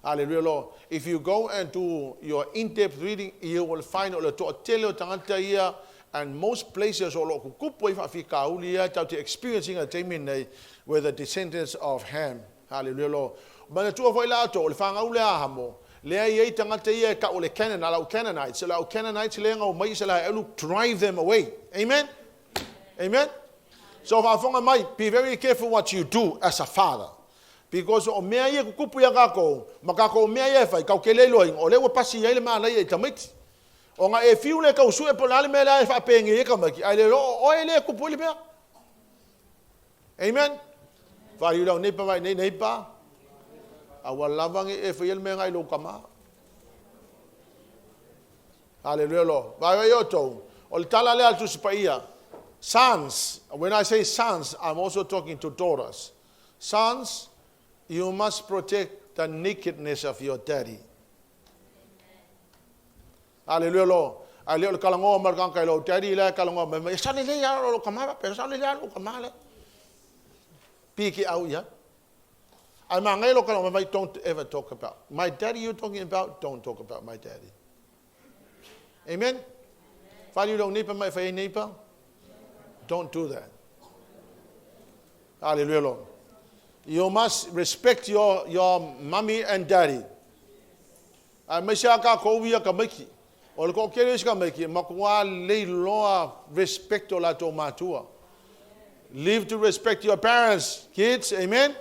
Hallelujah Lord. If you go and do your in-depth reading, you will find o le toatele o tagata ia and most places o lo o kukupu ai faafitauli ia tatou te experience ina i le taimi lenei were the descendants of Ham. Hallelujah Lord. Manatua foi la outou, o le fanau lea a Hamo, lea e i ai tagata ia e tau o le Canaan, a lau Canaanites, o le au Canaanites lea na omai Isaraelu drive them away. Amen? Amen? So faafofoga mai, be very careful what you do as a father. Because o mea ia e tutupu ia tatou, ma tatou mea ia e fai, tatou te le iloaina, o lea ua pasi ai le manaia i tamaiti. Ona e fiu le tau sue po o le a le mea la e faapenei ai tamaiti, ae le iloa o oe lea e tupu ai le mea. Amen? Faaiu lau neipa mai nei neipa, aua lava ne i e faia le mea na i lou tama. Hallelujah Lord. Vaai outou, o le tala lea a le Tusi Paia, sons, when I say sons, I'm also talking to daughters. Sons, you must protect the nakedness of your daddy. Hallelujah, Lord. Ae le o le talanoa mai o le tagata i lou daddy la e talanoa mai mai, e sao lelei lava lou tama faapea, e sao lelei lava lou tama lea. Piki au i ai. Ae manaia lou talanoa mai, don't ever talk about my daddy you talking about, don't talk about my daddy. Amen? Faliu lou neighbor mai fai ai neighbor. Don't do that. Hallelujah, Lord. You must respect your, your mommy and daddy. Aemaise a kākou ia tamaiti. O le toatele o isi tamaiti, e matua lelei loa respect o latou matua. Live to respect your parents, kids, amen?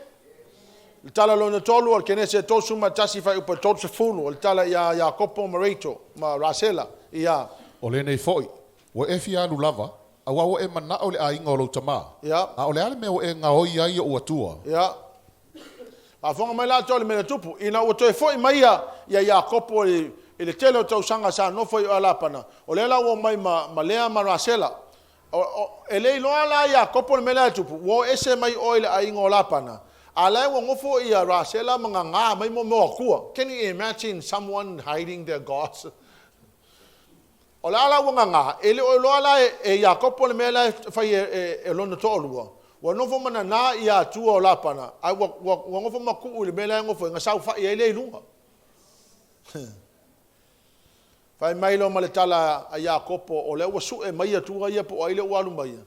Le tala lona tolu o le Kenese 31 fuaiupu 30, o le tala ia Iakopo ma Rachel, ma Rasela, ia. O lenei foi, ua e fia alu lava, auā ua e manao i le aiga o lou tamā, Ia. a o le a le mea ua e gaoi ai i ou atua? Ia. Faafofoga mai latou i le mea na tupu, ina ua toe foi mai ia, ia Iakopo i, i le tele o tausaga sa nofo i o Lapana, o lea la ua omai ma, ma Lea ma Rasela. O, o, e le iloa la Iakopo le mea lea e tupu, ua o ese mai oe i le aiga o Lapana, a la e ua nofo ia Rasela ma gagā mai mo mea o atua. Can you imagine someone hiding their gods? O le a la ua gagā, e le o iloa la e, e Iakopo le mea la e fai e, e, e lona toalua. Ua nofo ma nanā ia atua o Lapana, a ua, ua, ua nofo ma tuu i le mea la e nofo ai, na saofai ai lea i luga. Fai mai loa ma le tala a Iakopo, o lea ua sue mai atua ia po o ai lea ua alu mai ia.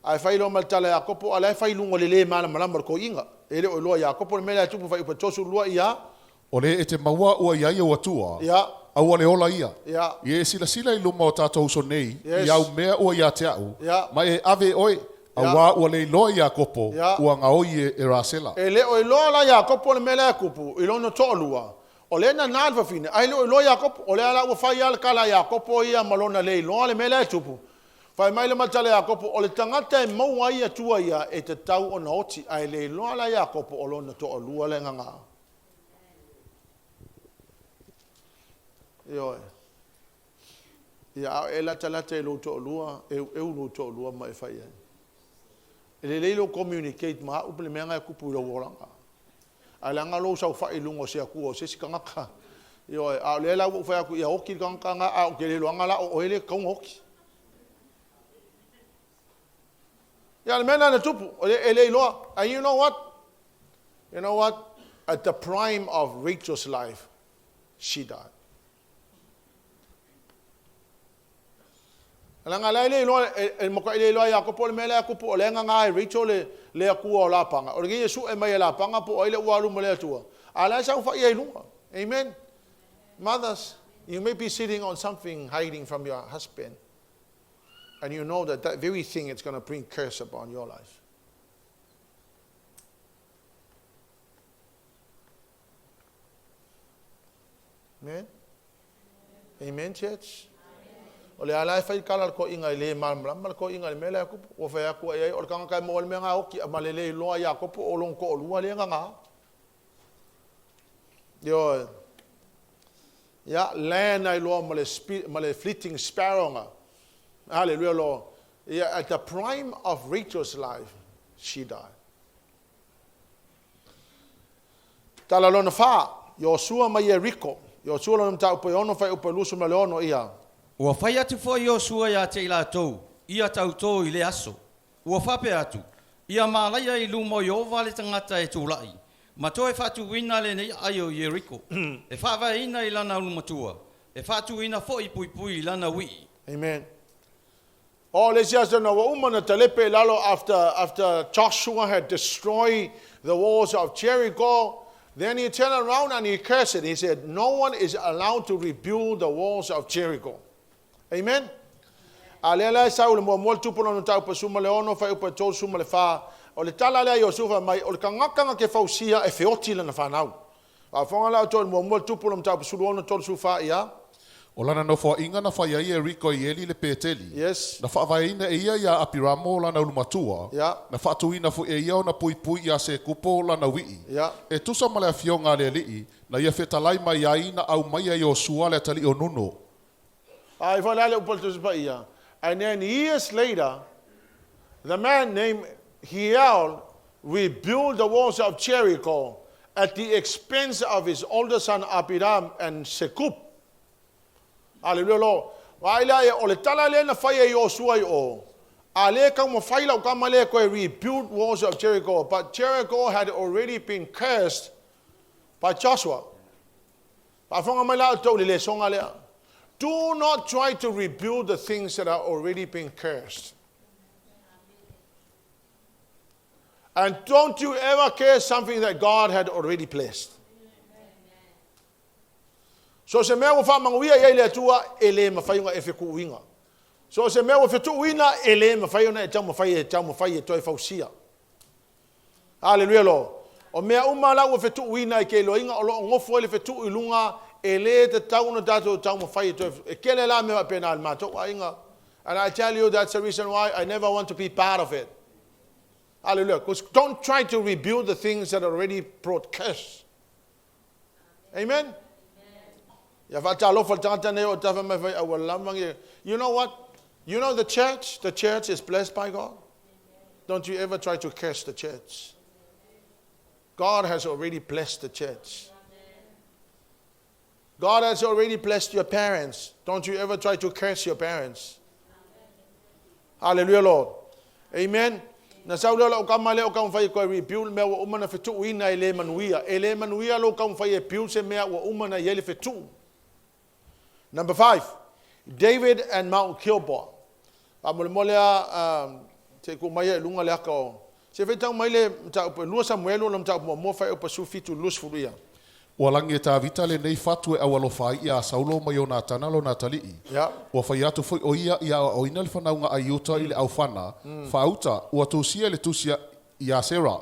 Ae fai loa ma le tala a Iakopo, a la e fai i luga o le lē malamalama o le toeaina. E le o iloa e Iakopo le mea la e tupu fuaiupu 32 ia. O le e te maua ua i ai ou atua, Ia. a ua le ola ia. Ia. Ia e silasila i luma o tatou uso nei, Yes. i au mea ua ia te au, Ia. ma e ave oe, Ia. auā ua le iloa Iakopo, Ia. ua gaoi e, e Rasela. E le o iloa la Iakopo le mea la e tupu i lona toalua. O lea e nanā le fafine, ae le o iloa Iakopo. O lea la ua fai lava le tala a Iakopo ia ma lona le iloa le mea lea e tupu. Fai mai le matala a Iakopo, O le tagata e maua ai atua ia, e tatau ona oti. Ae le iloa la Iakopo o lona toalua le gagā. Ioe. Ia, a o e latalata i lou toalua, eueu lou toalua ma e fai i ai. E lelei lou communicate ma au pe le mea na e tupu i lou olaga. Ae leaga lou saofai i luga o se atua o se isi tagata. Ioe, a o lea la ua ou fai atu ia oti le tagata na, ae ou te le iloaina la o oe lea e tatau ona oti. Ia, o le mea lena na tupu, e le iloa. And you know what? You know what? At the prime of Rachel's life, she died. Leaga la e le iloa, e matuai le iloa e Iakopo le mea lea e tupu, o lea e gaga e Rachel le, le Atua o Lapana. O lenei e sue mai e Lapana po o ai le ua alu ma le Atua. A la e saofai ai i luga. Amen. Mothers, you may be sitting on something hiding from your husband. And you know that that very thing is going to bring curse upon your life. Amen. Amen, church. O le ala e fai kala le toeaina e le malamalama le toeaina i le mea lea a Iakopo. Ua fai atu ai ai, o le tagata e maua ai le mea na oti ma le le iloa Iakopo o lona toalua lea na na. Ioe. Ia, land ai loa ma le, ma le fleeting sparrow nga. Hallelujah, Lord. Yeah, at the prime of Rachel's life, she died. Tala lona fa, Iosua ma Ieriko. Iosua lona mataupu e 6 fuaiupu e 26 ia. Ua fai atu foi Iosua ia te i latou, ia tautō i lea aso. Ua faapea atu, Ia malaia i luma o Ieova le tagata e tulai, ma toe faatuina lenei aai o Ieriko, e faavaeina i lana ulumatua, e faatuina foi puipui i lana uii. Amen. Oh, le isi aso na ua uma na talepe i lalo after, after Joshua had destroyed the walls of Jericho, then he turned around and he cursed it. He said, no one is allowed to rebuild the walls of Jericho. Amen. A lea la e sau le muamua le tupu lona mataupu e 16, fuaiupu e 34, o le tala lea a Iosufa mai, o le tagata na te fausia e feoti lana fanau. Faafofoga la outou i le muamua le tupu lona mataupu 16, 34, ia. O lana nofoaiga na fai ai e Ieriko i Eli le Peteli, Yes. na faavaeina e ia iā Apiramo lana ulumatua, Ia. na faatuina foi e ia ona puipui iā Sekupo lana uii, Ia. e tusa ma le afioga a le Alii, na ia fetalai mai ai na aumaia Iosua le atalii o Nuno. A i foi la le upu a le Tusi Paia, And then years later, the man named Hiel rebuilt the walls of Jericho at the expense of his older son Abiram and Segub. Hallelujah, Lord. Vaai lea ia, o le tala lea na fai e Iosua i o, a le taumafai lau tama lea koe rebuild walls of Jericho, but Jericho had already been cursed by Joshua. Faafofoga mai la outou i le lesoga lea. Do not try to rebuild the things that are already been cursed. And don't you ever curse something that God had already blessed. So se mea ua faamanuia i ai le Atua, e le mafai ona e fetuuina. So se mea ua fetuuina, e le mafai ona e taumafai e taumafai e toe fausia. Haleluia Lord. O mea uma la ua fetuuina i ke iloaina o lo o nofo ai le fetuu i luga, e le tatau ona tatou taumafai e toe, e kele la mea faapena i le matou aiga. And I tell you that's the reason why I never want to be part of it. Hallelujah. Because don't try to rebuild the things that already brought curse. Amen. Ia faatalofa le tagata nei o tafa mai fai aua lava nge. You know what? You know the church? The church is blessed by God. Don't you ever try to curse the church. God has already blessed the church. God has already blessed your parents. Don't you ever try to curse your parents. Hallelujah, Lord. Amen. Na sau lea o lau kama lea o taumafai e toe rebuild mea ua uma na fetuuina e le manuia. E le manuia lou taumafai e build se mea ua uma na i ai le fetuu. Number 5, David and Mount Gilboa. Faamolemole a um, se i tuu mai i luga le aka o... Se faitau mai le mataupu e 2 Samuelu o le mataupu muamua fuaiupu 17 20 ia. Ua lagi e Tavita lenei fatu e aualofa ai iā Saulo ma Ionatana lona atalii. Ia. Ua fai atu foi ʻo ia i aoaoina le fanauga a Iuta i le ʻaufana, faauta, ua tusia i le tusi iā Sera.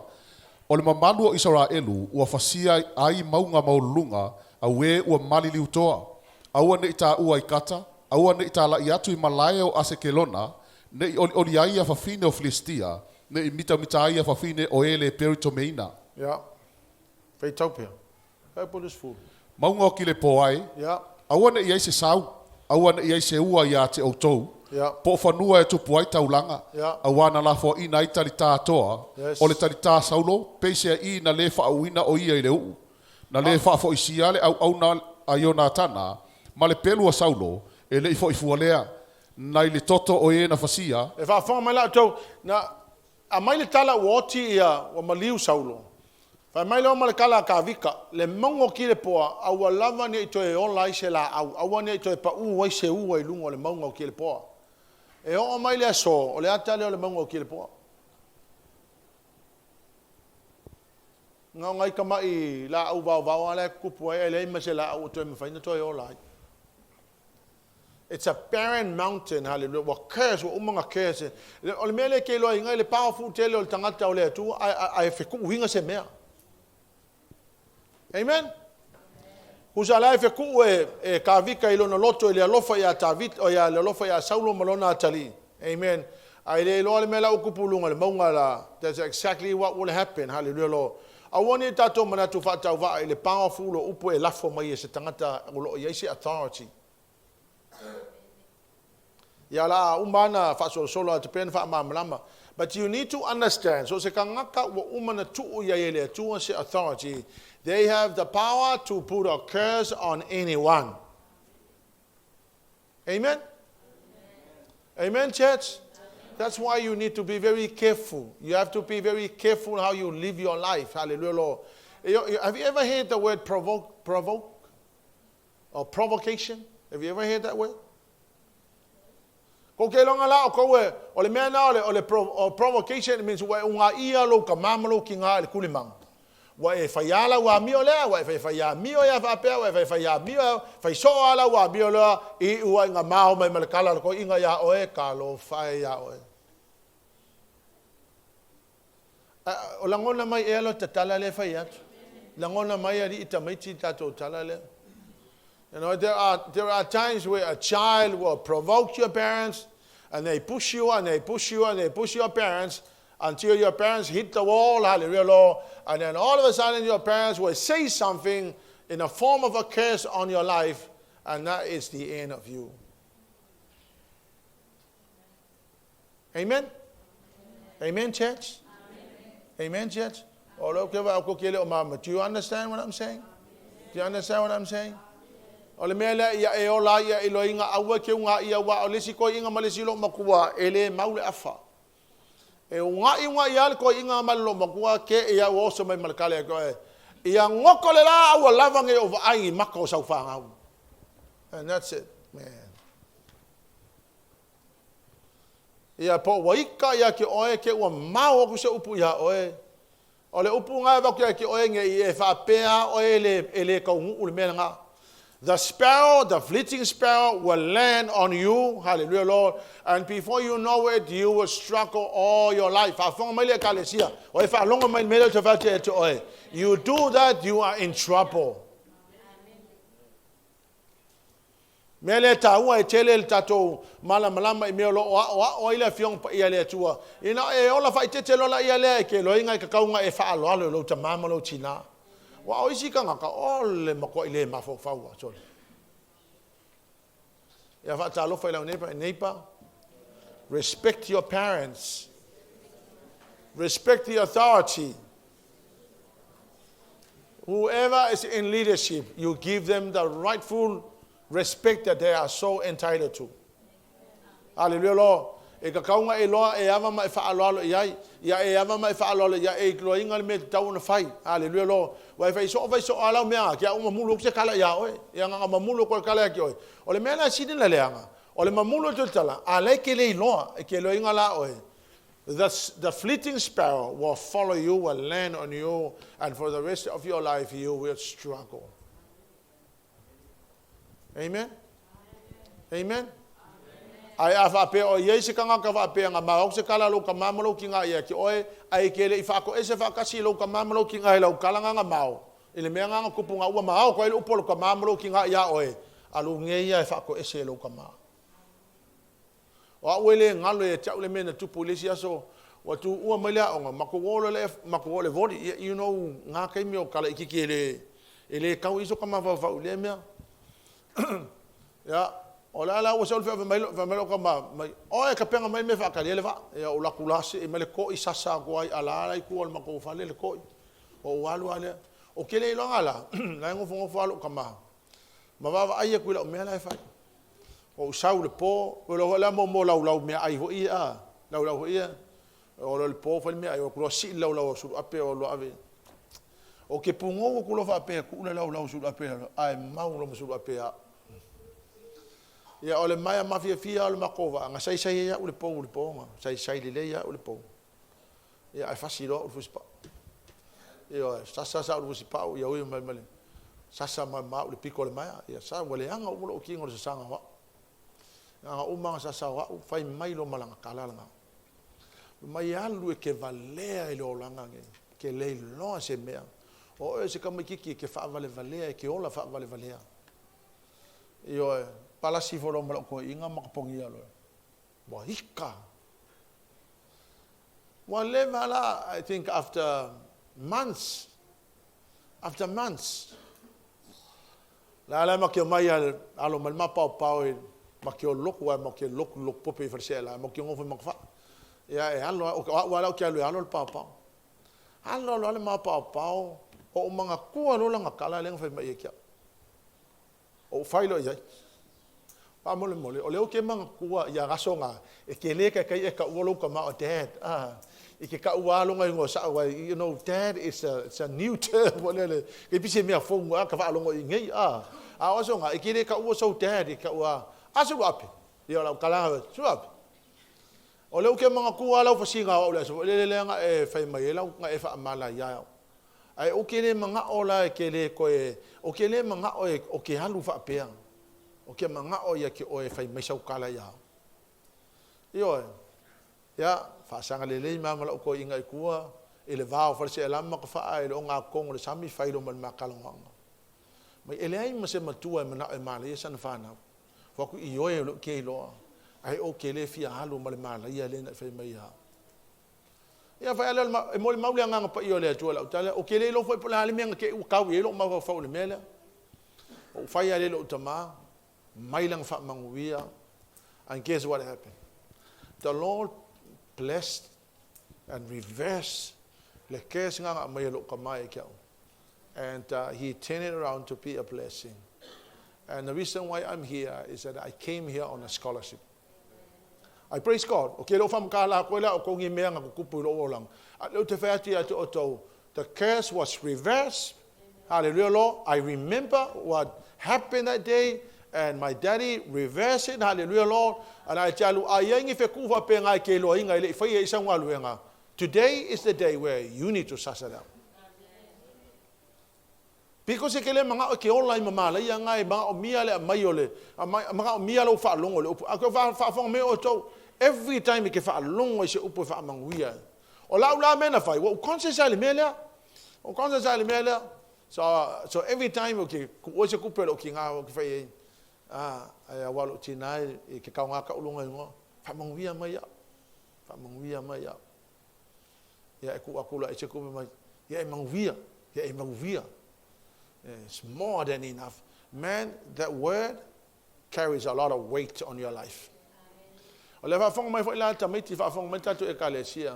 O le mamalu o Isaraelu ua fasia ai mauga maualuluga, auē ua maliliutoa. Aua ne i taua i Kata, aua ne i tālaʻi atu i malae o ʻAsekelona, ne i ʻoliʻoli ai ia fafine o Filistia, ne i mitamita ai ia fafine o e le Peritomeina. Ia. Faitau pea. Fai po le sefulu. Mauga o Kilepoae, Ia. Aua ne i i ai se sau, aua ne i i ai se ua iā te outou, po o fanua e tupu ai taulaga, auā na lafoaʻina ai talitā toa, o le talitā Saulo, peiseaʻī na lē faaʻuina o ia i le uʻu, na lē faafoisia le auauna a Ionatana ma le pelu a Saulo, e le i foʻi fua lea, nai le toto o e na fasia. E faafofoga mai la outou, na aumai le tala ua oti ia, ua maliu Saulo. Fai mai loa ma le tala a Tavita, Le mauga o Kilepoa, aua lava ne i toe ola ai se laau, aua ne i toe paū ai se ua i luga o le mauga o Kilepoa. E oo mai le aso, o le ata lea o le mauga o Kilepoa. Na o nai tamai laau vaovao lava la e tutupu ai, ae leai ma se laau o toe mafai ona toe ola ai. It's a barren mountain, hallelujah. Ua curse, ua uma ona curse. O le mea lea e te iloaina i le powerful tele o le tagata o le Atua, ae fetuuina se mea. Amen. Tusa la e fetuu e, e Tavita i lona loto i le alofa ia Tavita, o ia le alofa ia Saulo ma lona atalii. Amen. Ae le iloa le mea la ua tupu i luga o le mauga la. That's exactly what will happen. Hallelujah, Lord. Aua ne i tatou manatu faatauvaa i le powerful o upu e lafo mai e se tagata o lo o i ai se authority. Ia la a uma ana faasolosolo atu pea na faamalamalama. But you need to understand, so se tagata ua uma na tuu i ai e le Atua se authority, they have the power to put a curse on anyone. Amen? Amen, church? That's why you need to be very careful. You have to be very careful how you live your life. Hallelujah, Lord. Have you ever heard the word provoke, provoke? Or provocation? Have you ever heard that word? Ko ke longa la o kou e, o le mea na o le, o le pro, o provocation means ua e unga ia lou ka mamalo ki ngā le kulimanga. Ua e whai ala ua amio lea, ua e whai whai amio ia whaapea, ua e whai whai amio, whai so ala ua amio lea, i ua inga maho mai ma le kala ko inga ia oe, ka lo whae ia oe. O lagona mai ea lo tatala lea fai atu. Lagona mai ali'i tamaiti tatou tala lea. You know, there are, there are times where a child will provoke your parents and they push you and they push you and they push your parents until your parents hit the wall, hallelujah, Lord. And then all of a sudden your parents will say something in a form of a curse on your life, and that is the end of you. Amen? Amen, church? Amen, church? Do you understand what I'm saying? Do you understand what I'm saying? O le mea lea ia e ola ia i loinga aua ke unga ia wa o le si koi inga ma le si lo makua e le mau le afa. E unga i unga ia le koi inga ma le lo makua ke ia o so mai ma le kale ko e. Ia ngoko le la aua lava nge o vaai i maka o sau And that's it, man. Ia po ua ika ia ke oe ke ua mau aku se upu ia oe. O le upu ngai vau kia ke oe nge i e whaapea oe le, e le kaungu le mea nga. The sparrow, the fleeting sparrow will land on you. Hallelujah, Lord. And before you know it, you will struggle all your life. Faafofoga mai le ekalesia. O e faalogo mai le mea lea ou te fai atu ia te oe. You do that, you are in trouble. Mea lea e taua e tele le tatou malamalama i mea o lo o aʻoaʻo ai le Afioga Paia a le Atua. Ina e ola faaeteete loa laia lea e ke loiga i ka kauga e faaaloalo i lou tamā ma lou tinā. Ua o isi tagata, o le matuaʻi le mafaufau a sole. Ia faatalofa i lau neighbor, neighbor, respect your parents. Respect the authority. Whoever is in leadership, you give them the rightful respect that they are so entitled to. Hallelujah, Lord. E ka kaunga e loa e ava ma e whaaloalo i ai. Ia e ava ma e whaaloalo ia e loinga le me te tau ona whai. Hallelujah, Lord. Wa e whai so whai so alau mea kia uma mulu se kala ia oe. Ia nganga mamulu ko kala ia ki oe. O le mea la sini la leanga. O le mamulu te tala. A le ke le iloa e ke loinga la oe. The, the fleeting sparrow will follow you, will land on you, and for the rest of your life you will struggle. Amen? Amen? Ae a faapea o i ai se tagata faapea na maau se kala lou tama ma lou tina ia te oe, ae ke le i faatoese faatasi lou tama ma lou tina i lau kala na mao, i le mea na tupu na ua maao koe le upu a lou tama ma lou tina ia oe, alu nei ia e faatoese e lou tama. O au e le galo ia te au le mea na tupu i le isi aso, ua tuua mai le aoga, matou o loa le, matou o le voli, ia, you know, ngā taimi o kala itiiti e le, e le tau i so ka mafaufau i lea mea. Ia, o le a la ua sau le feau fai mai lou tama mai, oe tapena mai le mea e faatali ai le vaa. Ia ou alu atu la sii mai le toi sasa atu ai ala la i tua o le matou fale le toi. Ou alu lava lea. Ou te le iloa la, la e nofonofo lava lou tama ma vaavaai atu i lau mea la e fai. Ou sau i le po, ua iloa foi la mo laulau meaai foi ia a, laulau foi ia, oo loa i le po fai le meaai, o atu loa sii le laulau a Suluape o alu loa ave. Ou te pugou atu loa faapea e tuu le laulau a Suluape i lalo, ae mau loa ma Suluape ia au. Ia o le maea mafiafia lava o le matou vaa, na saisai ai au i le pou i le po na, saisai lelei au i le pou. Ia ae fasi loa au i le fusipau. Ioe, sasa au i le fusipau, ia ui mai ma le sasa ma au i le pito o le maea. Ia sa ua leaga uma lou tino i le sasaga o au. Na ona uma lava ona sasa o au, fai mai loa ma lana tala lena. Fai mai, alu e te valea i le olaga lenei, e te le iloa se mea. O oe o se tamaitiiti e te faavalevalea, e te ola faavalevalea. Ioe, palasi ifo loa ma lou toeaina ma totogia loa. Ua ika. Ua leva la, I think after months, after months, la la ma ke mai al alo mai ma pao pao e ma ke o loku a ma ke loku loku pope i falesea la ma ke ngofo ma fa. Ia e alo o au ala o ke alu e alo le pao pao. Alo alo ale ma pao pao o manatua lola na kala le fai mai e kia. Ou fai loa i ai, Faamolemole, o lea ou te manatua ia aso na, e te le taitai e taua lou tama o Dad, ah, i te taua lava lona igoa sao ai, you know, Dad is a, it's a new term, foi lele, e pei se mea fou ah, ka faalogo i nei, ah. A o aso na, e te le taua sou Dad, e taua, a Suluape, ia o lau tala, Suluape. O lea ou te manatua lava lau fasiga o au i le aso foi lele lea na e fai mai ai lau, na e faamala ia au. Ae ou te le manao la e te le toe, ou te le manao e, ou te alu faapea. Ou te manao ia te oe e fai mai sau tala ia au. Ioe. Ia, faasaga lelei ma ma lau toeaina i tua, i le va o Faleseela ma Matafa'a i le ogatotonu o le sami, fai loa ma le ma talanoaga. Mai, e leai ma se matua e manao e malaia sana fanau. Fai atu, ioe, o lea ou te iloa, ae ou te le fia alu ma le malaia lea na e fai mai ia au. Ia fai lea o le ma, e molimau le Agaga Paia o le Atua i lau tala, ou te le iloa foi po o le a le mea na te i ua tau i ai lou mafaufau i le mea lea. Ou fai lava lea i lou tama, mai lana faamanuia, and guess what happened? The Lord blessed and reversed le curse na na aumai e lou tama ia te au. And he turned it around to be a blessing. And the reason why I'm here is that I came here on a scholarship. I praise God. Ok, le o whamakala koe la o kongi mea nga kukupu i lou olaga. A lea ou te fai atu ia te outou, the curse was reversed. Hallelujah, Lord. I remember what happened that day and my daddy reversed it. Hallelujah, Lord. And I te alu a iai ni wheku whapenga e ke loa inga i le i whai e i sau galuega. Today is the day where you need to suss it out. Because e ke le manao e ke ola i ma malaia nga e manaomia le aumai o le, manaomia lou faalogo i le upu. A ke faafofoga mai outou, every time e ke faalogo i se upu e faamanuia ai. O lau la mea na fai, ua ou conscious lava i le mea lea. Ua ou conscious lava i le mea lea. So, so every time ou te kuua se tupe a lou tina, ou te fai i ai, ah, ai aua lou tina e, e ke kaoga kau luga igoa, faamanuia mai au, faamanuia mai au. Ia e tuu atu la i se tupe mai, ia e manuia, ia e manuia. It's more than enough. Man, that word carries a lot of weight on your life. O le faafofoga mai foi la tamaiti, faafofoga mai tatou ekalesia.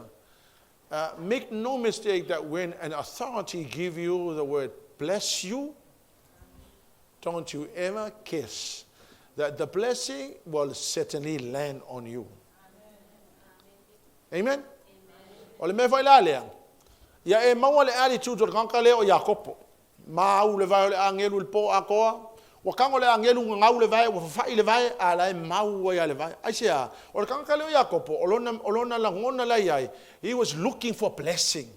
Make no mistake that when an authority give you the word bless you, don't you ever guess that the blessing will certainly land on you. Amen? O le mea foi la lea, ia e maua le attitude o le tagata lea o Iakopo. Mau le vae o le agelu i le po atoa, ua tago le agelu gagau le vae, ua fafa'i le vae, a la e mau ai lava le vae. Aisea? O le tagata lea o Iakopo, o lona, o lona lagona la i ai, he was looking for blessing.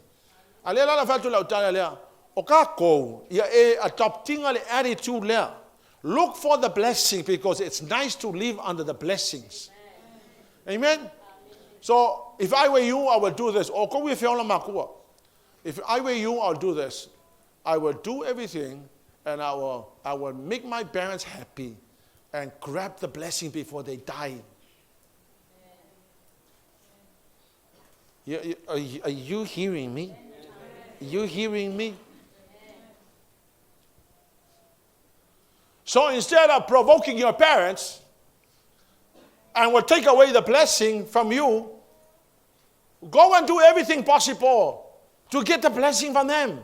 A lea la o le a fai atu lau tala lea, o tatou, ia e adoptiga le attitude lea. Look for the blessing because it's nice to live under the blessings. Amen? So, if I were you, I will do this. O kou e feola makua. If I were you, I'll do this. I will do everything and I will, I will make my parents happy and grab the blessing before they die. You, you, are, you, are you hearing me? Are you hearing me? So instead of provoking your parents and will take away the blessing from you, go and do everything possible to get the blessing from them.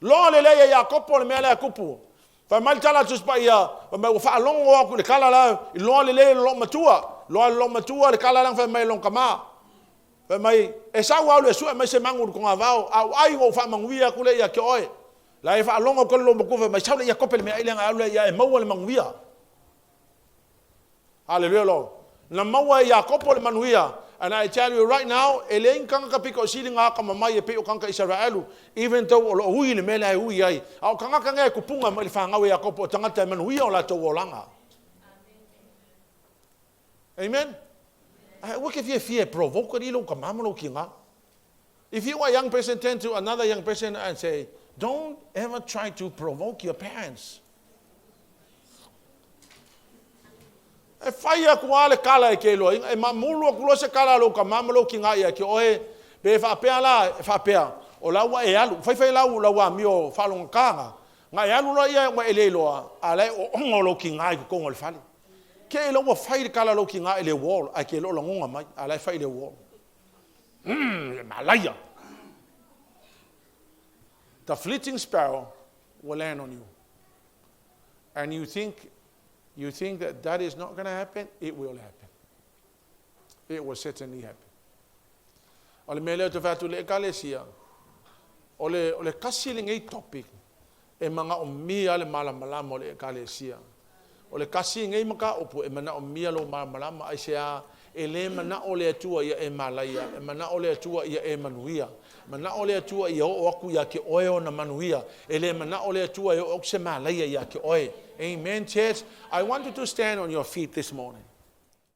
Loa lelei e Iakopo le mea lea e kupu. Fai mai le tala a Tusi Paia, fai mai ua faalogo aku i le kala la, i loa lelei e le loomatua. Loa le loomatua le kala la fai mai e lona tama. Fai mai, e sau au le sue mai se magu i le togavao, a ou ai ua ou faamanuia atu lea ia te oe. La e faalogo atu le loomatua fai mai, sau lea ia tope le meaai lea na e alu lea ia e maua le manuia. Hallelujah Lord. Na maua e Iakopo le manuia. And I tell you right now, e leai ni tagata pito sili na atamamai e pei o tagata Isaraelu, even though o lo o ui le mea lea e ui ai. A o tagata nei e tupuga mai le fanau e Iakopo, o tagata e manuia o latou olaga. Amen. Ae aua ke fiafia e provoke alii lou tama ma lou tina. If you are a young person, turn to another young person and say, don't ever try to provoke your parents. E fai aku lava le kala e ke iloaina, e mamulu aku loa se kala a lou tama ma lou tina ia te oe, pe faapea la, e faapea, o la ua e alu, faifai lau, lau amio faalogata na, na e alu loa ia ua e le iloa, a la e ooga lou tina i totonu o le fale. Ke ila ua fai le kala a lou tina i le wall, ae ke le o lagona mai, a la e fai i le wall. Mm, e malaia. The fleeting sparrow will land on you. And you think, you think that that is not going to happen? It will happen. It will certainly happen. O le mea lea ou te fai atu i le Ekalesia, o le, o le kasi lenei topic e manaomia le malamalama o le Ekalesia. O le kasi lenei mataupu e manaomia lou malamalama, aisea e le manao le Atua ia e malaia, e manao le Atua ia e manuia. Manao le Atua ia oo atu ia te oe ona manuia. E le manao le Atua e oo atu se malaia ia te oe. Amen, church. I want you to stand on your feet this morning.